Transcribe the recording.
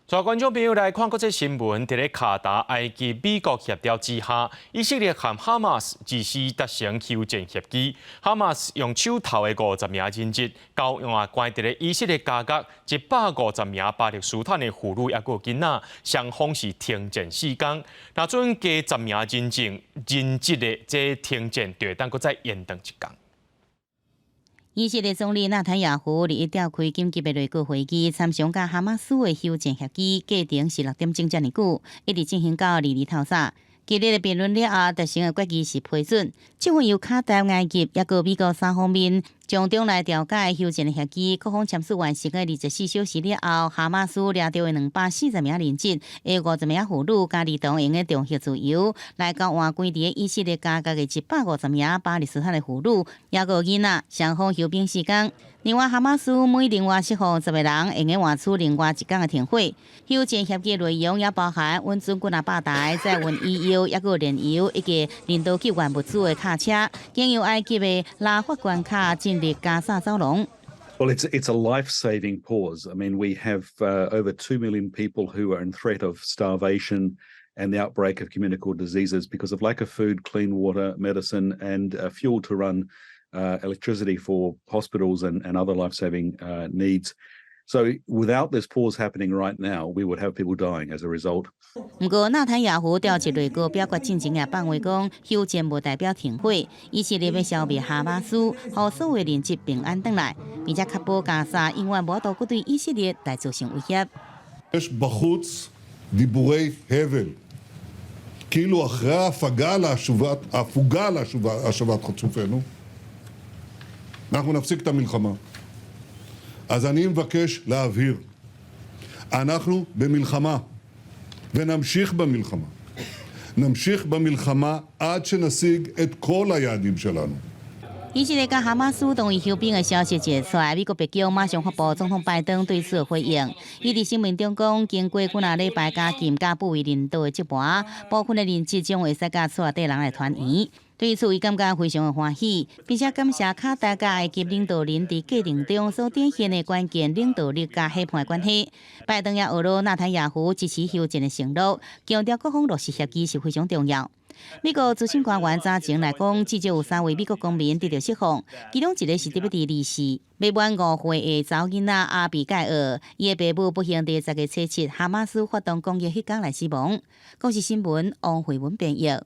帶觀眾朋友來看國際新聞，佇咧卡達、埃及、美國協調之下，以色列和哈馬斯自時達成休戰協議。哈馬斯用手頭的50名人質交換關佇咧以色列監獄150名巴勒斯坦的婦女抑閣囡仔，雙方是停戰4工。若準加十名人質的這停戰，就會當閣再延長一工。以色列總理納坦雅胡日召開緊急的內閣會議，參詳佮哈馬斯的休戰協議過程是6點鐘遮爾久，一直進行到22透早。激烈的辯論了後，達成的決議是批准。這份由卡達、埃及抑閣美國三方面從中來調解休戰的協議，各方簽署完成的24小時了後，哈馬斯掠著的240名人質，的50名婦女佮兒童，會用得重獲自由，來交換關佇以色列監獄的150名巴勒斯坦的婦女，抑閣囡仔，雙方休兵4工。另外，哈馬斯每另外釋放10個人，會用換取另外一工的停火。休戰協議內容也包含允准幾若百台載運醫藥、抑閣燃油以及人道救援物資的卡車，經由埃及的拉法關卡進入加薩走廊。 Well, it's a life-saving pause. I mean, we have over 2 million people who are in threat of starvation and the outbreak of communicable diseases because of lack of food, clean water, medicine, and fuel to run electricity for hospitals and other life-saving needs. So without this pause happening right now, we would have people dying as a result. 毋過，納坦雅胡召集內閣表決進前也放話講，休戰無代表停火，以色列欲消滅哈馬斯，予所有人質平安轉來，並且確保加沙永遠無法度閣對以色列來造成威脅。 יש בחוץ דיבורי הבל, כאילו אחרי ההפוגה להשבת חטופינו, אנחנו נפסיק את המלחמה. אז אני מבקש להבהיר, אנחנו במלחמה, ונמשיך במלחמה. נמשיך במלחמה עד שנשיג את כל היעדים שלנו. 以色列佮哈馬斯同意休兵的消息一出來，美國白宮馬上發布總統拜登對此的回應。伊佇聲明中講，經過幾若禮拜監禁佮不為人道的折磨，部分的人質將會使佮厝內底人來團圓。對此，伊感覺非常的歡喜，並且感謝卡達佮埃及領導人佇過程中所展現的關鍵領導力佮伙伴關係。拜登也呵咾納坦雅胡支持休戰的承諾，強調各方落實協議是非常重要。美國資深官員早前來講，至少有三位美國公民得著釋放，其中一個是佇欲佇24欲滿5歲的查某囡仔阿比蓋爾，伊的爸母不幸佇10月初7哈馬斯發動攻擊彼工來死亡。公視新聞王慧文編譯。